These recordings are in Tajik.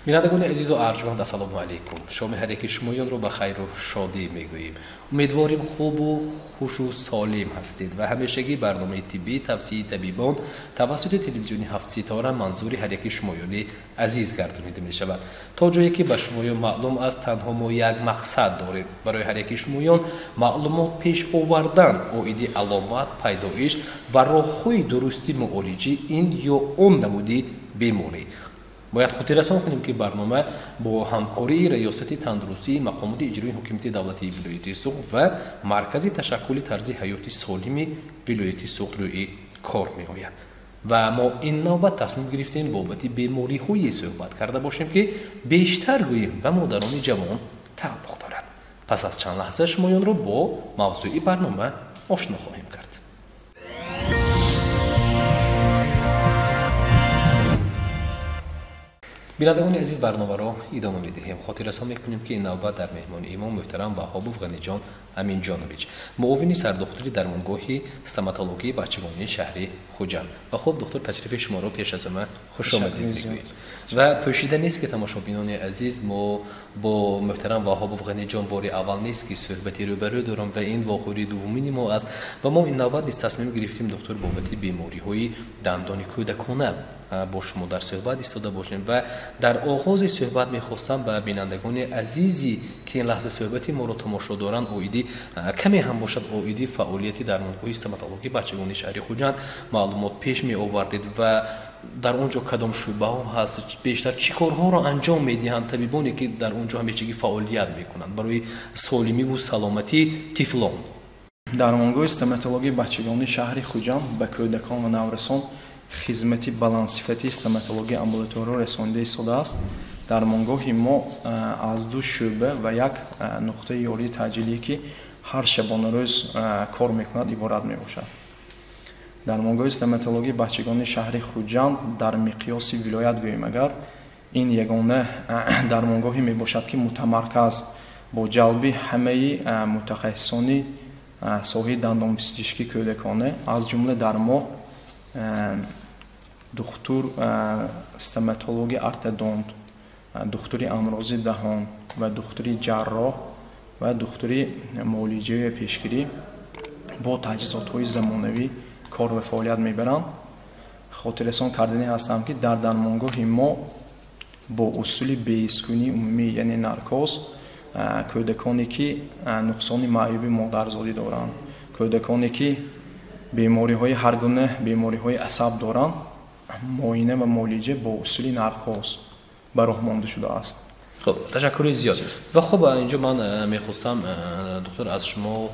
Бинандагони азизу арҷманд, ассалому алайкум. Шоми ҳар яки шумоёнро ба хайру шодӣ мегӯем. Умедворим хубу хушу солим ҳастед ва ҳамешагӣ барномаи тиббии тавсияи табибон тавассути телевизиони ҳафтситора манзури ҳар яки шумоёни азиз гардонида мешавад. То ҷое ки ба шумоён маълум аст, танҳо мо як мақсад дорем: барои ҳар яки шумоён маълумот пеш овардан оиди аломат, пайдоиш ва роҳҳои дурусти муолиҷи ин ё он намуди беморӣ. Бояд хотиррасон кунем, ки барнома бо ҳамкории Раёсати тандурустии мақомоти иҷроии ҳукумати давлатии вилояти Суғд ва Маркази ташаккули тарзи ҳаёти солими вилояти Суғд рӯи кор меояд. Ва мо ин навбат тасмим гирифтем бобати бемориҳое суҳбат карда бошем, ки бештар гӯем ба модарони ҷавон тааллуқ дорад. Пас аз чанд лаҳза шумоёнро бо мавзӯи барнома ошно хоҳем кард. Бинандагони азиз, барномаро идома медиҳем. Хотиррасон мекунем, ки ин навбат дар меҳмонии мо муҳтарам Ваҳобов Ғаниҷон Аминҷонович, муовини сардухтури дармонгоҳи стоматологии бачагонии шаҳри Хуҷанд. Ва хуб, духтур, ташрифи шуморо пеш аз ҳама хушомадед мегӯем. Ва пӯшида нест, ки тамошобинони азиз, мо бо муҳтарам Ваҳобов Ғаниҷон бори аввал нест, ки суҳбати рӯбарӯ дорам ва ин вохӯрии дуввумини мо аст. Ва мо ин навбат низ тасмим гирифтем, духтур, бобати бемориҳои дандони кӯдакона бо шумо дар суҳбат истода бошем. Ва дар оғози суҳбат мехостам ба бинандагони азизи, ки ин лаҳза суҳбати моро тамошо доранд, оиди каме ҳам бошад оиди фаъолияти дармонгоҳи стоматологии бачагони шаҳри Хуҷанд маълумот пеш меовардед ва дар он ҷо кадом шӯъбаҳо ҳаст, бештар чӣ корҳоро анҷом медиҳанд табибоне, ки дар он ҷо ҳамешагӣ фаъолият мекунанд барои солимиву саломатии тифлон. Дармонгоҳи стоматологии бачагонии шаҳри Хуҷанд ба кӯдакон ва наврасон хизмати баландсифати стоматологии амбулаториро расонида истодааст. Дармонгоҳи мо аз ду шӯъба ва як нуқтаи ёрии таъҷилие, ки ҳар шабонарӯз кор мекунад, иборат мебошад. Дармонгоҳи стоматологии бачагони шаҳри Хуҷанд дар миқёси вилоят гӯем агар, ин ягона дармонгоҳе мебошад, ки мутамарказ бо ҷалби ҳамаи мутахассисони соҳаи дандонпизишкии кӯдакона, аз ҷумла дар мо духтур стоматологи ортодонт, духтури амрози даҳон ва духтури ҷарроҳ ва духтури муолиҷаи пешгирӣ бо таҷҳизотҳои замонавӣ кор ва фаъолият мебаранд. Хотиррасон карданӣ ҳастам, ки дар дармонгоҳи мо бо усули беҳискунии умумӣ, яъне наркоз, кӯдаконе ки нуқсони маъюби модарзодӣ доранд, кӯдаконе ки бемориҳои ҳар гуна бемориҳои асаб доранд, муоина ва муолиҷа бо усули наркоз ба роҳ монда шудааст. Хуб, ташаккури зиёд. Ва хуб, инҷо ман мехостам, духтур, аз шумо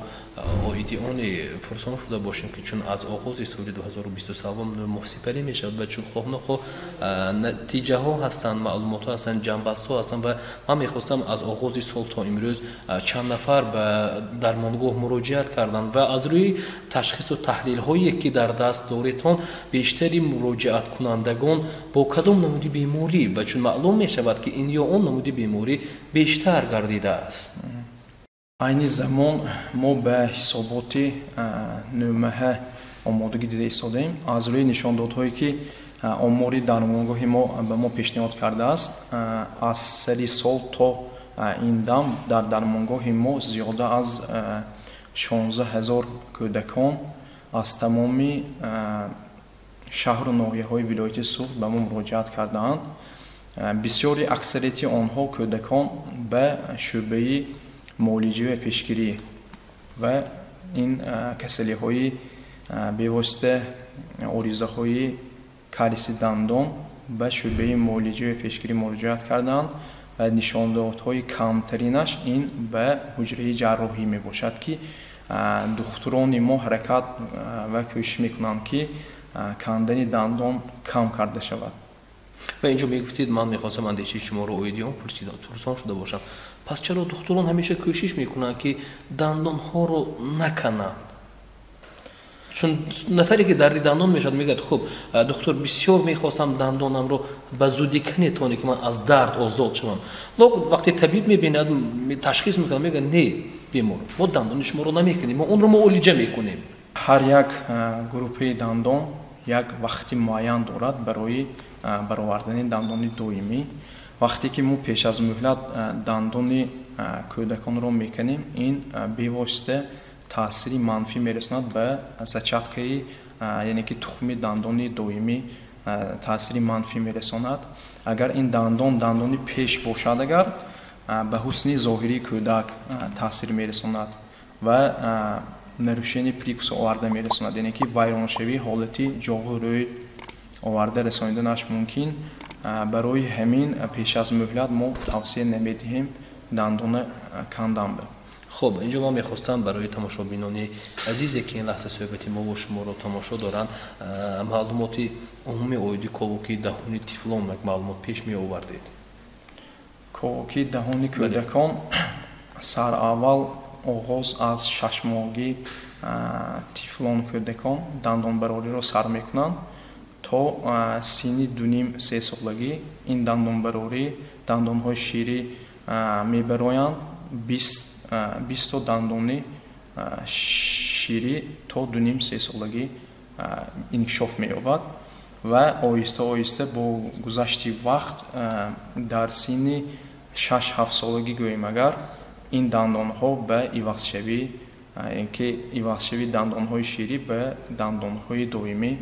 оиди оне пурсон шуда бошем, ки чун аз оғози соли 2023 моҳ сипарӣ мешавад ва чун хоҳ нохоҳ натиҷаҳо ҳастанд, маълумотҳо ҳастанд, ҷанбастҳо ҳастанд, ва ман мехостам аз оғози сол то имрӯз чанд нафар ба дармонгоҳ муроҷиат карданд ва аз рӯи ташхису таҳлилҳое, ки дар даст доредтон, бештари муроҷиаткунандагон бо кадом намуди беморӣ ва чун маълум мешавад, ки ин ё он намуди беморӣ бештар гардидааст. Айни замон мо ба ҳисоботи нӯмаҳа омодагӣ дида истодаем. Аз рӯи нишондодҳое, ки омори дармонгоҳи мо ба мо пешниҳод кардааст, аз сари сол то ин дам дар дармонгоҳи мо зиёда аз 16 ҳазор кӯдакон аз тамоми шаҳру ноҳияҳои вилояти Суғд ба мо муроҷиат кардаанд. Бисёри аксарияти онҳо кӯдакон ба шӯъбаи муолиҷа ва пешгирӣ ва ин касалиҳои бевосита оризаҳои кариси дандон ба шӯъбаи муолиҷа ва пешгирӣ муроҷиат карданд ва нишондодҳои камтаринаш ин ба ҳуҷраи ҷарроҳӣ мебошад, ки духтурони мо ҳаракат ва кӯшиш мекунанд, ки кандани дандон кам карда шавад. Ва инҷо мегуфтед, ман мехостам андешаи шуморо оиди он пурсон шуда бошам. Пас чаро духтурон ҳамеша кӯшиш мекунанд, ки дандонҳоро накананд? Чун нафаре, ки дарди дандон мешавад, мегӯяд: хуб, духтур, бисёр мехостам дандонамро ба зудӣ канетоне, ки ман аз дард озод шавам. Лок вақте табиб мебинад, ташхис мекунад, мегӯяд: не, бемор, мо дандони шуморо намекунем, мо онро муолиҷа мекунем. Ҳар як группаи дандон як вақти муайян дорад барои баровардани дандони доимӣ. Вақте ки мо пеш аз муҳлат дандони кӯдаконро мекунем, ин бевосита таъсири манфӣ мерасонад ба зачаткаи, яъне ки тухми дандони доимӣ таъсири манфӣ мерасонад. Агар ин дандон дандони пеш бошад, агар ба ҳусни зоҳирии кӯдак таъсир мерасонад ва нарушение прикуса оварда мерасонад, яъне ки вайроншавии ҳолати ҷоғу рӯй оварда расониданаш мумкин. Барои ҳамин пеш аз муҳлат мо тавсия намедиҳем дандона кандан. Хуб, инҷо ман мехостам барои тамошобинони азизе, ки ин лаҳза суҳбати мо бо шуморо тамошо доранд, маълумоти умумӣ оиди ковокии даҳони тифлон як маълумот пеш меовардед. Ковокии даҳони кӯдакон сараввал оғоз аз шашмоҳагӣ тифлон кӯдакон дандонбарориро сар мекунанд то синни 2,5-3 солагӣ. Ин дандонбарорӣ дандонҳои ширӣ мебароянд, 20 дандони ширӣ то 2,5-3 солагӣ инкишоф меёбад ва оҳиста оҳиста бо гузашти вақт дар синни 6-7 солагӣ гӯем агар, ин дандонҳо ба ивазшавӣ, ки ивазшавии дандонҳои ширӣ ба дандонҳои доимӣ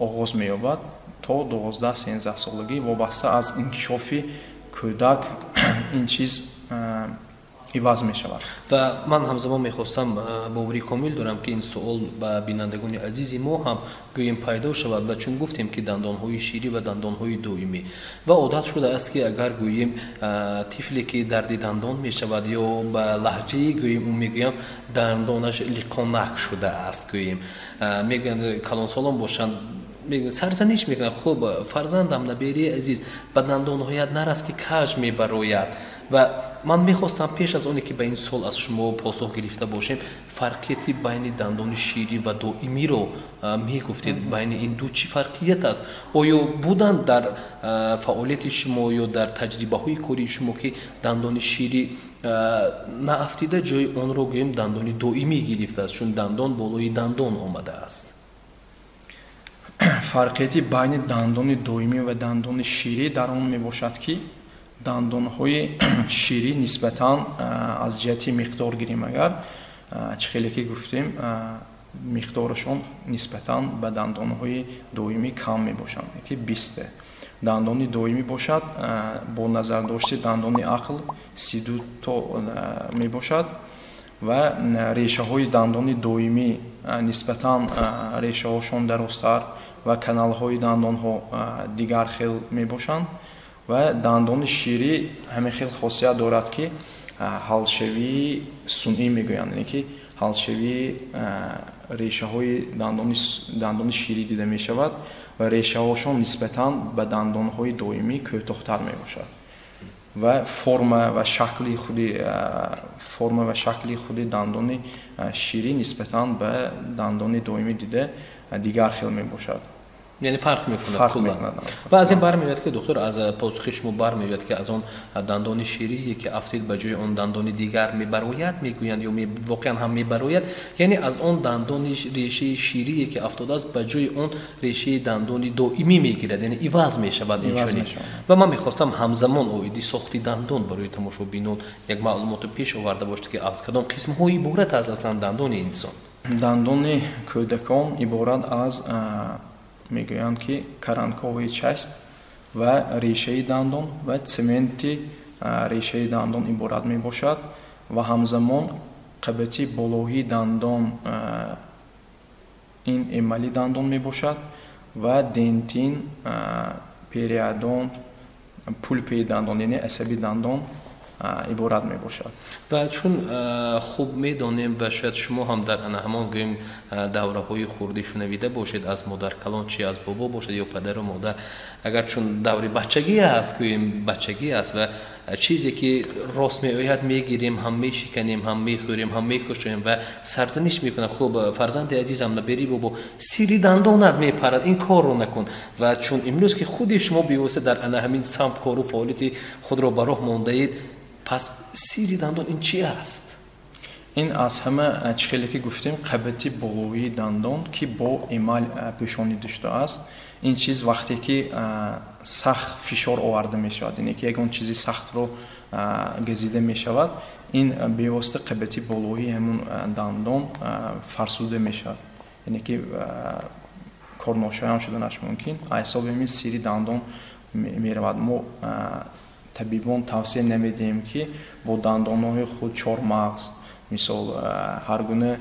оғоз меёбад то 12-13 солагӣ. Вобаста аз инкишофи кӯдак ин чиз иваз мешавад. Ва ман ҳамзамон мехостам, боварии комил дорам, ки ин суол ба бинандагони азизи мо ҳам гӯем пайдо шавад. Ва чун гуфтем, ки дандонҳои ширӣ ва дандонҳои доимӣ, ва одат шудааст, ки агар гӯем тифле ки дарди дандон мешавад ё ба лаҳҷаи гӯем ӯ мегӯям дандонаш лиқонак шудааст, гӯем мегӯянд, калонсолон бошанд, сарзаниш мекунанд: хуб, фарзандам, наберии азиз, ба дандонҳоят нарас, ки каж мебарояд. Ва ман мехостам пеш аз оне ки ба ин суол аз шумо посух гирифта бошем, фарқияти байни дандони ширӣ ва доимиро мегуфтед. Байни ин ду чӣ фарқият аст? Оё буданд дар фаъолияти шумо ё дар таҷрибаҳои кории шумо, ки дандони ширӣ наафтида, ҷои онро гӯем дандони доимӣ гирифтааст, чун дандон болои дандон омадааст? Фарқияти байни дандони доимӣ ва дандони ширӣ дар он мебошад, ки дандонҳои ширӣ нисбатан аз ҷиҳати миқдор гирем агар, чӣ хеле ки гуфтем, миқдорашон нисбатан ба дандонҳои доимӣ кам мебошанд, ки 20 дандони доимӣ бошад, бо назардошти дандони ақл 32 то мебошад ва решаҳои дандони доимӣ нисбатан решаҳошон дарозтар ва каналҳои дандонҳо дигар хел мебошанд. Ва дандони ширӣ ҳамин хел хосият дорад, ки ҳалшавии сунъӣ мегӯянд, яъне ки ҳалшавии решаҳои дандони ширӣ дида мешавад ва решаҳошон нисбатан ба дандонҳои доимӣ кӯтоҳтар мебошад ва форма ва шакли худи дандони ширӣ нисбатан ба дандони доимӣ дида дигар хел мебошад. Яъне фарқ мекунад. Ва аз ин бармеояд, ки доктор, аз посухи шумо бармеояд, ки аз он дандони ширие ки афтид, ба ҷои он дандони дигар мебарояд мегӯянд ё воқеан ҳам мебарояд? Яъне аз он дандони решаи ширие ки афтодааст, ба ҷои он решаи дандони доимӣ мегирад, яъне иваз мешавад инчунин. Ва ман мехостам ҳамзамон оиди сохти дандон барои тамошобинон як маълумотро пеш оварда бошед, ки аз кадом қисмҳо иборат аст аслан дандони инсон. Дандони кӯдакон иборат аз, мегӯянд ки, коронковая часть ва решаи дандон ва цементи решаи дандон иборат мебошад ва ҳамзамон қабати болоҳии дандон ин эмали дандон мебошад ва дентин, периодонт, пулпаи дандон, яъне асаби дандон иборат мебошад. Ва чун хуб медонем ва шояд шумо ҳам дар ана ҳамон гӯем давраҳои хурдӣ шунавида бошед аз модаркалон, чи аз бобо бошад ё падару модар, агар чун даври бачагӣ аст, гӯем бачагӣ аст ва чизе ки рост меояд мегирем, ҳам мешиканем, ҳам мехӯрем, ҳам мекушоем ва сарзаниш мекунам: хуб, фарзанди азизам, набери бобо, сири дандонат мепарад, ин корро накун. Ва чун имрӯз ки худи шумо бевосита дар ана ҳамин самт кору фаъолияти худро ба роҳ мондаед, пас сири дандон ин чи аст? Ин аз ҳама, чӣ хеле ки гуфтем, қабати болоии дандон, ки бо эмаль пӯшонида шудааст. Ин чиз вақте ки сахт фишор оварда мешавад, яъне ки ягон чизи сахтро газида мешавад, ин бевосита қабати болоии ҳамун дандон фарсуда мешавад, яъне ки корношоям шуданаш мумкин. Аз ҳисоби ҳамин сири дандон меравад. Мо табибон тавсия намедиҳем, ки бо дандонҳои худ чормағз, мисол, ҳар гуна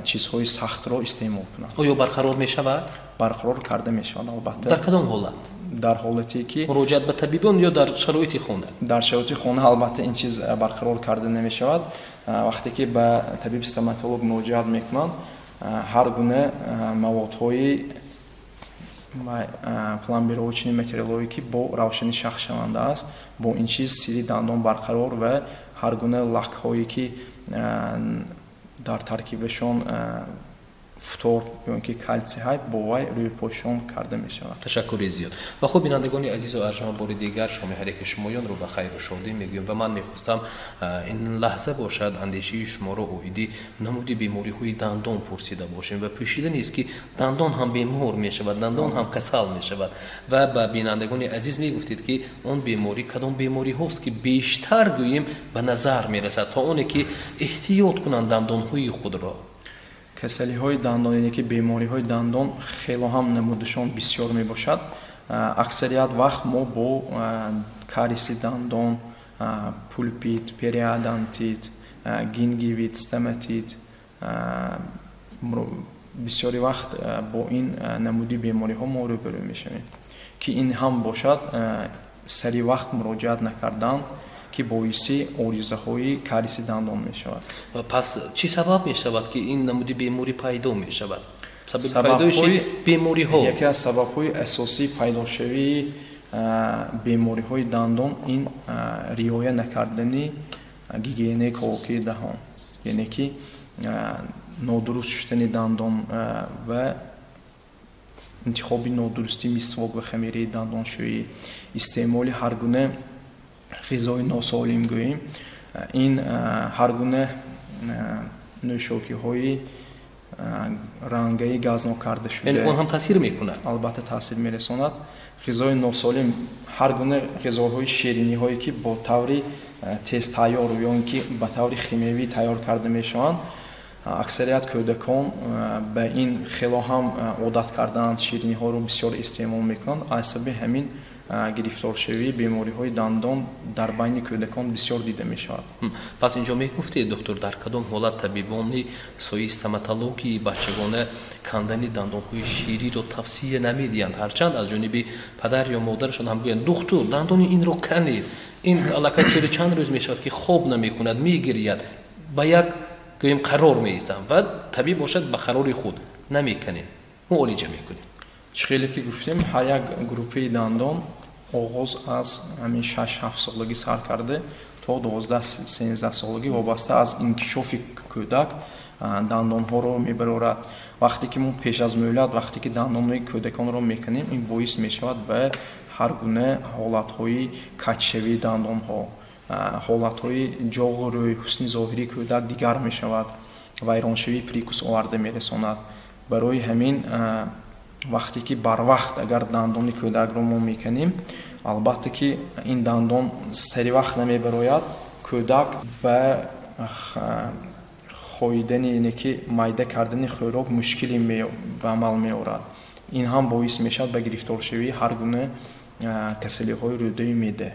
чизҳои сахтро истеъмол кунанд. Оё барқарор мешавад? Барқарор карда мешавад, албатта. Дар кадом ҳолат? Дар ҳолате ки муроҷиат ба табибон ё дар шароити хона? Дар шароити хона албатта ин чиз барқарор карда намешавад. Вақте ки ба табиби стоматолог муроҷиат мекунанд, ҳар гуна маводҳои пломбировочный материалҳое, ки бо равшанӣ шахшаванда аст, бо ин чиз сири дандон барқарор ва ҳар гуна лакҳое, ки дар таркибашон фтор ё ин ки калсий ҳай, бо вай рӯйпошон карда мешавад. Ташаккури зиёд. Ва хуб, бинандагони азизу арҷманд, бори дигар шоми ҳар яки шумоёнро ба хайру шодӣ мегӯем ва ман мехостам ин лаҳза бошад андешаи шуморо оиди намуди бемориҳои дандон пурсида бошем ва пӯшида нест, ки дандон ҳам бемор мешавад, дандон ҳам касал мешавад. Ва ба бинандагони азиз мегуфтед, ки он беморӣ кадом бемориҳост, ки бештар гӯем ба назар мерасад, то оне ки эҳтиёт кунанд дандонҳои худро. Касалиҳои дандон, яъне ки бемориҳои дандон хело ҳам намудашон бисёр мебошад. Аксарият вақт мо бо кариеси дандон, пульпит, периодонтит, гингивит, стоматит, бисёри вақт бо ин намуди бемориҳо мо рӯбарӯ мешавем, ки ин ҳам бошад сари вақт муроҷиат накардан, ки боиси оризаҳои кариеси дандон мешавад. Ва пас чӣ сабаб мешавад, ки ин намуди беморӣ пайдо мешавад? Сабаби пайдоиши бемориҳо? Яке аз сабабҳои асосии пайдошавии бемориҳои дандон ин риоя накардани гигиенаи ковокии даҳон, яъне ки нодуруст шуштани дандон ва интихоби нодурусти мисвок ва хамираи дандоншӯӣ, истеъмоли ҳар гуна ғизои носолим гӯем, ин ҳар гуна нӯшокиҳои рангаи газнок карда шуда. Яъне он ҳам таъсир мекунад? Албатта, таъсир мерасонад. Ғизои носолим, ҳар гуна ғизоҳои шириниҳое, ки бо таври тезтайёр ё ин ки ба таври химиявӣ тайёр карда мешаванд, аксарият кӯдакон ба ин хело ҳам одат кардаанд, шириниҳоро бисёр истеъмол мекунанд. Аз сабаби ҳамин гирифторшавии бемориҳои дандон дар байни кӯдакон бисёр дида мешавад. Пас инҷо мегуфтед, доктор, дар кадом ҳолат табибони соҳаи стоматологии бачагона кандани дандонҳои шириро тавсия намедиҳанд, ҳарчанд аз ҷониби падар ё модарашон ҳам гӯянд: духтур, дандони инро канед, ин аллакай тӯли чанд рӯз мешавад, ки хоб намекунад, мегирияд, ба як гӯем қарор меистам, ва табиб бошад ба қарори худ намеканем, муолиҷа мекунем. Чӣ хеле ки гуфтем, ҳар як группаи дандон оғоз аз ҳамин 6-7 солагӣ сар карда то 12-13 солагӣ, вобаста аз инкишофи кӯдак, дандонҳоро мебарорад. Вақте ки мо пеш аз мӯҳлат, вақте ки дандонҳои кӯдаконро мекунем, ин боис мешавад ба ҳар гуна ҳолатҳои каҷшавии дандонҳо, ҳолатҳои ҷоғу рӯй, ҳусни зоҳирии кӯдак дигар мешавад, вайроншавии прикус оварда мерасонад. Барои ҳамин вақте ки барвақт агар дандони кӯдакро мо мекунем, албатта ки ин дандон сари вақт намебарояд, кӯдак ба хоидани, яъне ки майда кардани хӯрок мушкиле ба амал меорад. Ин ҳам боис мешавад ба гирифторшавии ҳар гуна касалиҳои рӯдаи меъда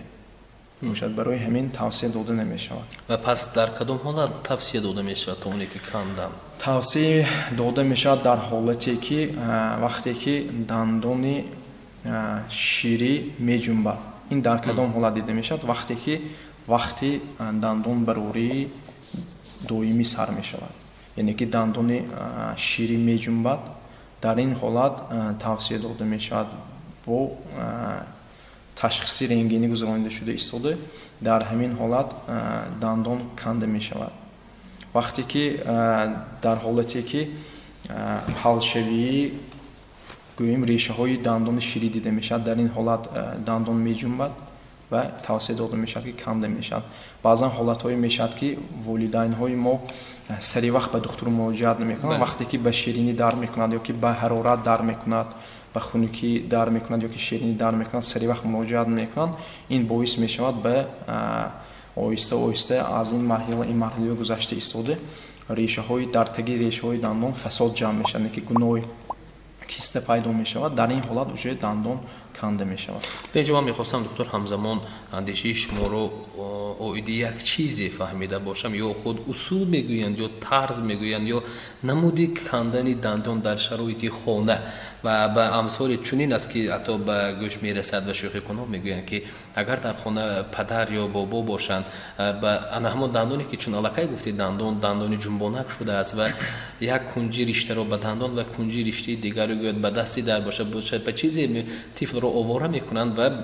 бошад. Барои ҳамин тавсия дода намешавад. Ва пас дар кадом ҳолат тавсия дода мешавад, то оне ки кандан? Тавсия дода мешавад дар ҳолате ки вақте ки дандони ширӣ меҷунбад. Ин дар кадом ҳолат дида мешавад? Вақте ки вақти дандонбарории доимӣ сар мешавад, яъне ки дандони ширӣ меҷунбад. Дар ин ҳолат тавсия дода мешавад бо ташхиси рентгенӣ гузаронида шуда истода, дар ҳамин ҳолат дандон канда мешавад. Вақте ки дар ҳолате ки ҳалшавии, гӯем, решаҳои дандони ширӣ дида мешавад, дар ин ҳолат дандон меҷунбад ва тавсия дода мешавад, ки канда мешавад. Баъзан ҳолатҳое мешавад, ки волидайнҳои мо сари вақт ба духтур муроҷиат намекунанд. Вақте ки ба ширинӣ дар мекунад ё ки ба ҳарорат дар мекунад, ба хунукӣ дар мекунад ё ки ширинӣ дар мекунад, сари вақт муроҷиат мекунанд. Ин боис мешавад ба оҳиста оҳиста аз ин марҳила ин марҳила гузашта истода решаҳои дар таги решаҳои дандон фасод ҷамъ мешавад, яъне ки гуноҳи киста пайдо мешавад. Дар ин ҳолат уже дандон канда мешавад. Ва инҷо ман мехостам, доктор, ҳамзамон андешаи шуморо оиди як чизе фаҳмида бошам. Ё худ усул мегӯянд, ё тарз мегӯянд, ё намуди кандани дандон дар шароити хона ва ба амсоли чунин аст, ки ҳатто ба гӯш мерасад ва шӯхикунон мегӯянд, ки агар дар хона падар ё бобо бошанд, ба ана ҳамон дандоне, ки чун аллакай гуфтед, дандон дандони ҷунбонак шудааст ва як кунҷи риштаро ба дандон ва кунҷи риштаи дигарро гӯяд ба дасти дар бошад, ба чизе тифлро овора мекунанд ва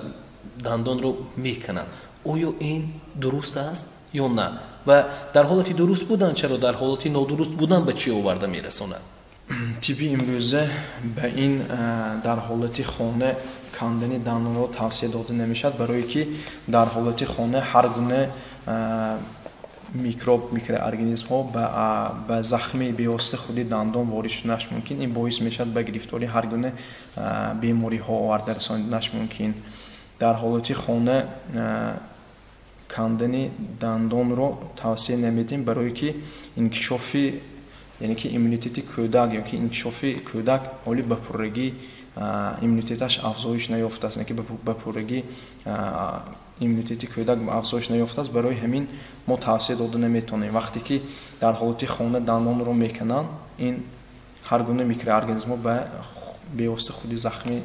дандонро мекунанд. Оё ин дуруст аст ё на? Ва дар ҳолати дуруст будан чаро, дар ҳолати нодуруст будан ба чӣ оварда мерасонад? Тибби имрӯза ба ин дар ҳолати хона кандани дандонро тавсия дода намешавад, барое ки дар ҳолати хона ҳар гуна микроб, микроорганизмҳо ба захми бевосита худи дандон ворид шуданаш мумкин. Ин боис мешавад ба гирифтории ҳар гуна бемориҳо оварда расониданаш мумкин. Дар ҳолати хона кандани дандонро тавсия намедиҳем, барое ки инкишофи, яъне ки иммунитети кӯдак ё ки инкишофи кӯдак ҳоли ба пуррагӣ иммунитеташ афзоиш наёфтааст, яъне ки ба пуррагӣ иммунитети кӯдак афзоиш наёфтааст. Барои ҳамин мо тавсия дода наметавонем. Вақте ки дар ҳолати хона дандонро мекунанд, ин ҳар гуна микроорганизмҳо ба бевосита худи захми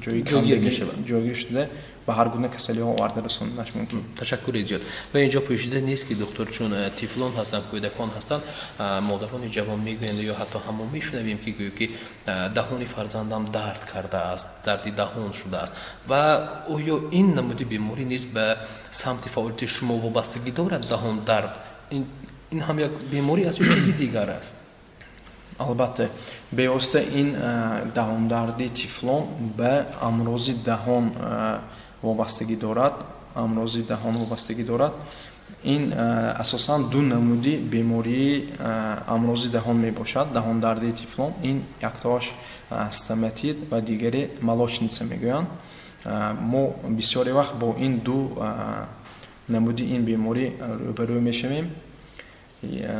ҷойгир шуда ба ҳар гуна касалиҳо оварда расониданаш мумкин. Ташаккури зиёд. Ва инҷо пӯшида нест, ки доктор, чун тифлон ҳастанд, кӯдакон ҳастанд, модарони ҷавон мегӯянд ё ҳатто ҳамон мешунавем, ки гӯё ки даҳони фарзандам дард кардааст, дарди даҳон шудааст. Ва оё ин намуди беморӣ низ ба самти фаъолияти шумо вобастагӣ дорад? Даҳон дард ин ҳам як беморӣ аст ё чизи дигар аст? Албатта, бевосита ин даҳондарди тифлон ба амрози даҳон вобастагӣ дорад, амрози даҳон вобастагӣ дорад. Ин асосан ду намуди бемории амрози даҳон мебошад. Даҳондарди тифлон ин яктоаш стоматит ва дигаре молочница мегӯянд. Мо бисёре вақт бо ин ду намуди ин беморӣ рӯбарӯ мешавем.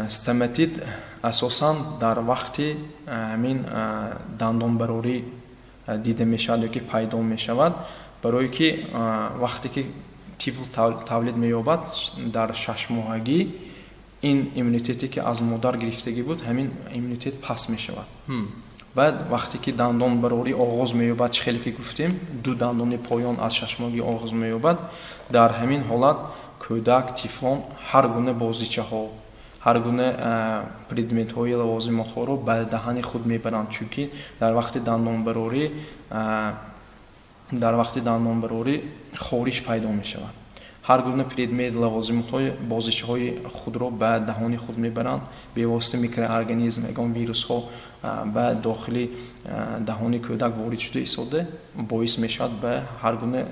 Стоматит асосан дар вақти ҳамин дандонбарорӣ дида мешавад ё ки пайдо мешавад, барое ки вақте ки тифл тавлид меёбад дар шашмоҳагӣ, ин иммунитете ки аз модар гирифтагӣ буд, ҳамин иммунитет паст мешавад. Баъд вақте ки дандонбарорӣ оғоз меёбад, чӣ хеле ки гуфтем, ду дандони поён аз шашмоҳагӣ оғоз меёбад, дар ҳамин ҳолат кӯдак, тифлон ҳар гуна бозичаҳо, ҳар гуна предметҳои лавозимотҳоро ба даҳани худ мебаранд, чунки дар вақти дандонбарорӣ хориш пайдо мешавад. Ҳар гуна предмет, лавозимотҳои, бозичаҳои худро ба даҳони худ мебаранд. Бевосита микроорганизм, ягон вирусҳо ба дохили даҳони кӯдак ворид шуда истода боис мешавад ба ҳар гуна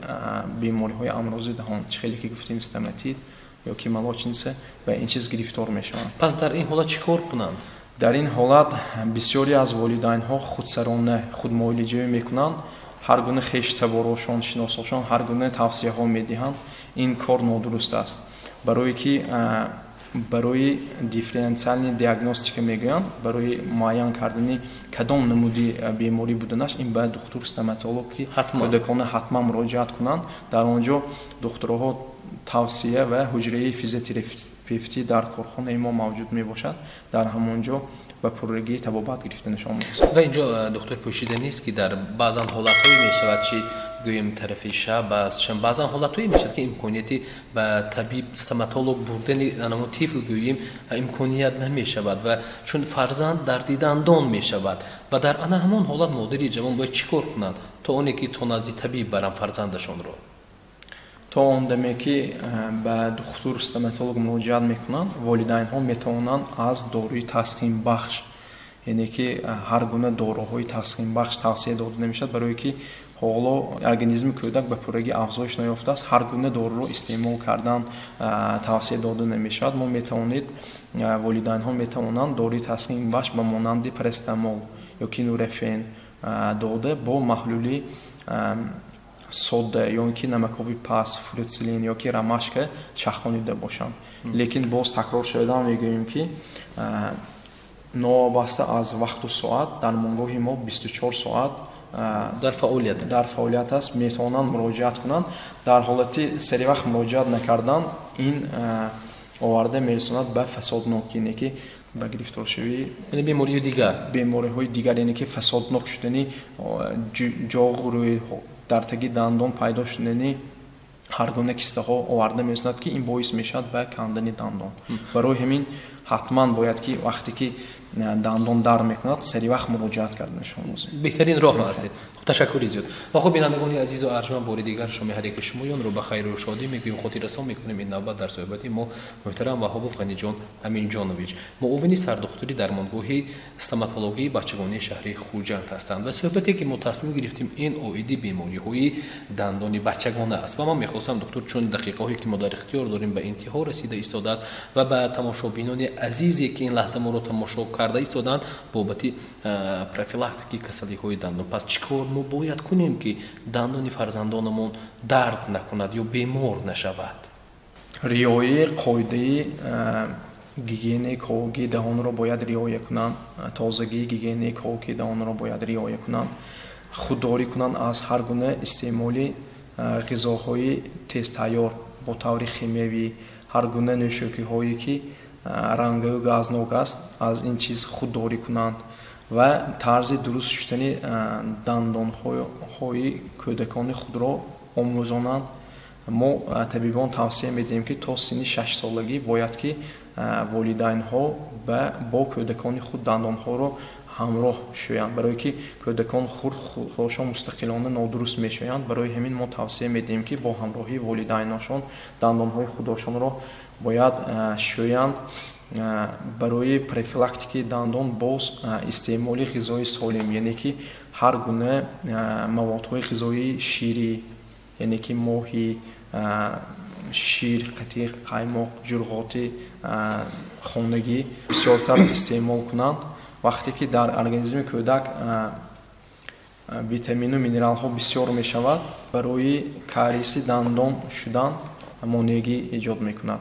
бемориҳои амрози даҳон, чӣ хеле ки гуфтем, стоматит ё ки молочница, ба ин чиз гирифтор мешаванд. Пас дар ин ҳолат чӣ кор кунанд? Дар ин ҳолат бисёре аз волидайнҳо худсарона худмуолиҷа мекунанд, ҳар гуна хештаборошон, шиносошон ҳар гуна тавсияҳо медиҳанд. Ин кор нодуруст аст, барое ки барои дифференциальный диагностика мегӯянд, барои муайян кардани кадом намуди беморӣ буданаш, ин бояд духтур стоматолог ки кӯдакона ҳатман муроҷиат кунанд. Дар он ҷо духтурҳо тавсия ва ҳуҷраи физиотерапевтӣ дар корхонаи мо мавҷуд мебошад, дар ҳамон ҷо ба пуррагии табобат гирифта нишон меёбад. Ва инҷо, доктор, пӯшида нест, ки дар баъзан ҳолатҳое мешавад, чи гӯем тарафи шаб аст, чун баъзан ҳолатҳое мешавад, ки имконияти ба табиб стоматолог бурдани анамо тифл гӯем имконият намешавад ва чун фарзанд дарди дандон мешавад ва дар ана ҳамон ҳолат модари ҷавон бояд чӣ кор кунад, то оне ки то назди табиб барам фарзандашонро? То он даме ки ба духтур стоматолог муроҷиат мекунанд, волидайнҳо метавонанд аз доруи тасхинбахш, яъне ки ҳар гуна доруҳои тасхинбахш тавсия дода намешавад, барое ки ҳоло организми кӯдак ба пуррагӣ афзоиш наёфтааст. Ҳар гуна доруро истеъмол кардан тавсия дода намешавад. Мо метавонед, волидайнҳо метавонанд доруи тасхинбахш ба монанди парацетамол ё ки нурофен. дода бо маҳлули содда ё ин ки намакоби паст, фурутсилин ё ки ромашка чахонида бошанд. Лекин боз такрор шуда мегӯем, ки новобаста аз вақту соат дармонгоҳи мо 24 соат дар фаъолият дар фаъолият аст, метавонанд муроҷиат кунанд. Дар ҳолати серивақт муроҷиат накардан ин оварда мерасонад ба фасоднок, яъне ки ба гирифторшавии яъне бемориҳои дигар, бемориҳои дигар, яъне ки фасоднок шудани ҷоғ, рӯй дар таги дандон пайдо шудани ҳар гуна кистаҳо оварда мерасонад, ки ин боис мешавад ба кандани дандон. Барои ҳамин ҳатман бояд ки вақте ки дандон дард мекунад, саривақт муроҷиат карданашон лозим. Беҳтарин роҳ ҳастед. Ташаккури зиёд. Ва хуб, бинандагони азизу арҷманд, бори дигар шоми ҳар яки шумоёнро ба хайру шодӣ мегӯем, хотиррасон мекунем. Ин навбат дар суҳбати мо муҳтарам Ваҳобов Ғаниҷон Аминҷонович, муовини сардухтури дармонгоҳи стоматологии бачагонии шаҳри Хуҷанд ҳастанд ва суҳбате ки мо тасмим гирифтем, ин оиди бемориҳои дандони бачагона аст. Ва ман мехостам, духтур, чун дақиқаҳое ки мо дар ихтиёр дорем ба интиҳо расида истодааст ва ба тамошобинони азизе ки ин лаҳза моро тамошо карда истоданд, бобати профилактикаи касалиҳои дандон, пас чӣ кор мо бояд кунем, ки дандони фарзандонамон дард накунад ё бемор нашавад? Риояи қоидаи гигиенаи ковокии даҳонро бояд риоя кунанд, тозагии гигиенаи ковокии даҳонро бояд риоя кунанд, худдорӣ кунанд аз ҳар гуна истеъмоли ғизоҳои тезтайёр бо таври химиявӣ, ҳар гуна нӯшокиҳое ки рангаю газнок аст, аз ин чиз худдорӣ кунанд ва тарзи дуруст шудани дандонҳои кӯдакони худро омӯзонанд. Мо табибон тавсия медиҳем, ки то синни 6-солагӣ бояд ки волидайнҳо бо кӯдакони худ дандонҳоро ҳамроҳ шӯянд, барое ки кӯдакон хурд худашон мустақилона нодуруст мешӯянд. Барои ҳамин мо тавсия медиҳем, ки бо ҳамроҳии волидайношон дандонҳои худошонро бояд шӯянд. Барои профилактикаи дандон боз истеъмоли ғизои солим, яъне ки ҳар гуна маводҳои ғизоии ширӣ, яъне ки моҳӣ, шир, қатиқ, қаймоқ, ҷурғоти хонагӣ бисёртар истеъмол кунанд. Вақте ки дар организми кӯдак витамину минералҳо бисёр мешавад, барои кариеси дандон шудан монеагӣ эҷод мекунад.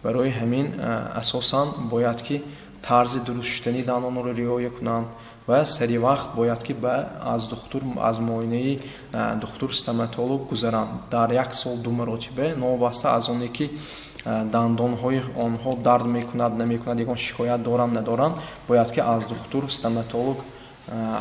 Барои ҳамин асосан бояд ки тарзи дуруст шудани дандонро риоя кунанд ва саривақт бояд ки аз духтур, аз муоинаи духтур стоматолог гузаранд дар як сол 2 маротиба, новобаста аз оне ки дандонҳои онҳо дард мекунад, намекунад, ягон шикоят доранд, надоранд, бояд ки аз духтур стоматолог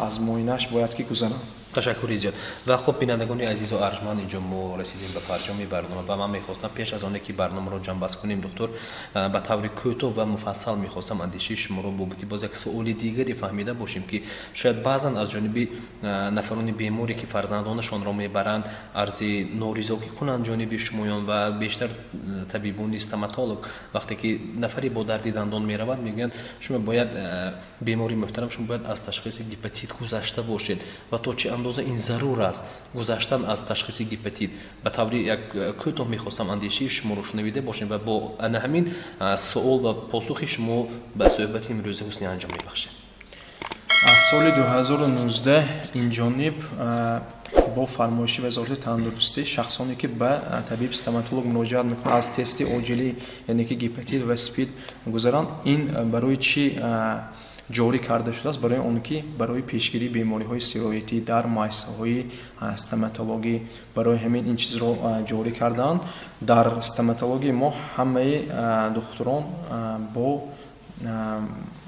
аз муоинаш бояд ки гузаранд. Ташаккури зиёд. Ва хуб, бинандагони азизу арҷманд, инҷо мо расидем ба фарҷоми барнома ва ман мехостам пеш аз оне ки барномаро ҷамъбаст кунем, духтур, ба таври кӯтоҳ ва муфассал мехостам андешаи шуморо бобати боз як суоли дигаре фаҳмида бошем, ки шояд баъзан аз ҷониби нафарони беморе ки фарзандонашонро мебаранд, арзи норизогӣ кунанд ҷониби шумоён ва бештар табибони стоматолог вақте ки нафаре бо дарди дандон меравад, мегӯянд шумо бояд, бемори муҳтарам, шумо бояд аз ташхиси гепатит гузашта бошед ва то чӣ андоза ин зарур аст гузаштан аз ташхиси гепатит. Ба таври як кӯтоҳ мехостам андешаи шуморо шунавида бошем ва бо ана ҳамин суол ва посухи шумо ба суҳбати имрӯза ҳусни анҷом мебахшем. Аз соли 2019 инҷониб бо фармоиши Вазорати тандурустӣ шахсоне ки ба табиб стоматолог муроҷиат мекунанд, аз тести оҷилӣ, яъне ки гепатит ва спид гузаранд. Ин барои чӣ ҷорӣ карда шудааст? Барои он ки барои пешгирии бемориҳои сироятӣ дар муассисаҳои стоматологӣ. Барои ҳамин ин чизро ҷорӣ кардаанд. Дар стоматологии мо ҳамаи духтурон бо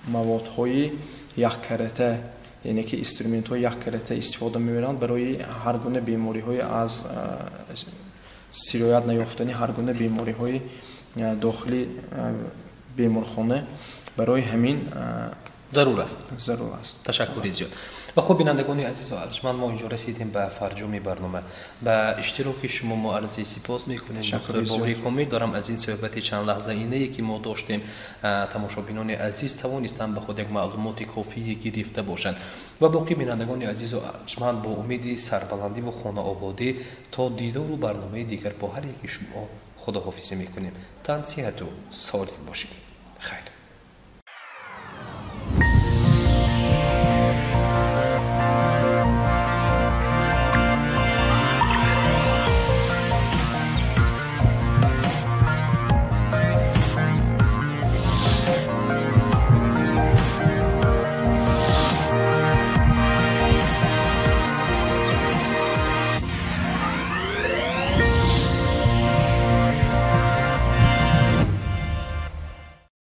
маводҳои яккарата, яъне ки инструментҳои яккарата истифода мебаранд барои ҳар гуна бемориҳои аз сироят наёфтани ҳар гуна бемориҳои дохили беморхона. Барои ҳамин зарур аст. Зарур аст. Ташаккури зиёд. Ва хуб, бинандагони азизу арҷманд, мо инҷо расидем ба фарҷоми барнома. Ба иштироки шумо мо арзи сипос мекунем. Ташаккури зиёд. Боварӣ комил дорам аз ин суҳбати чанд лаҳзаинае ки мо доштем, тамошобинони азиз тавонистанд ба худ як маълумоти кофие гирифта бошанд. Ва боқӣ бинандагони азизу арҷманд, бо умеди сарбаландӣ ва хонаободӣ то дидору барномаи дигар бо ҳар яки шумо худоҳофизӣ мекунем. Тан сиҳату солим бошед. Хайр.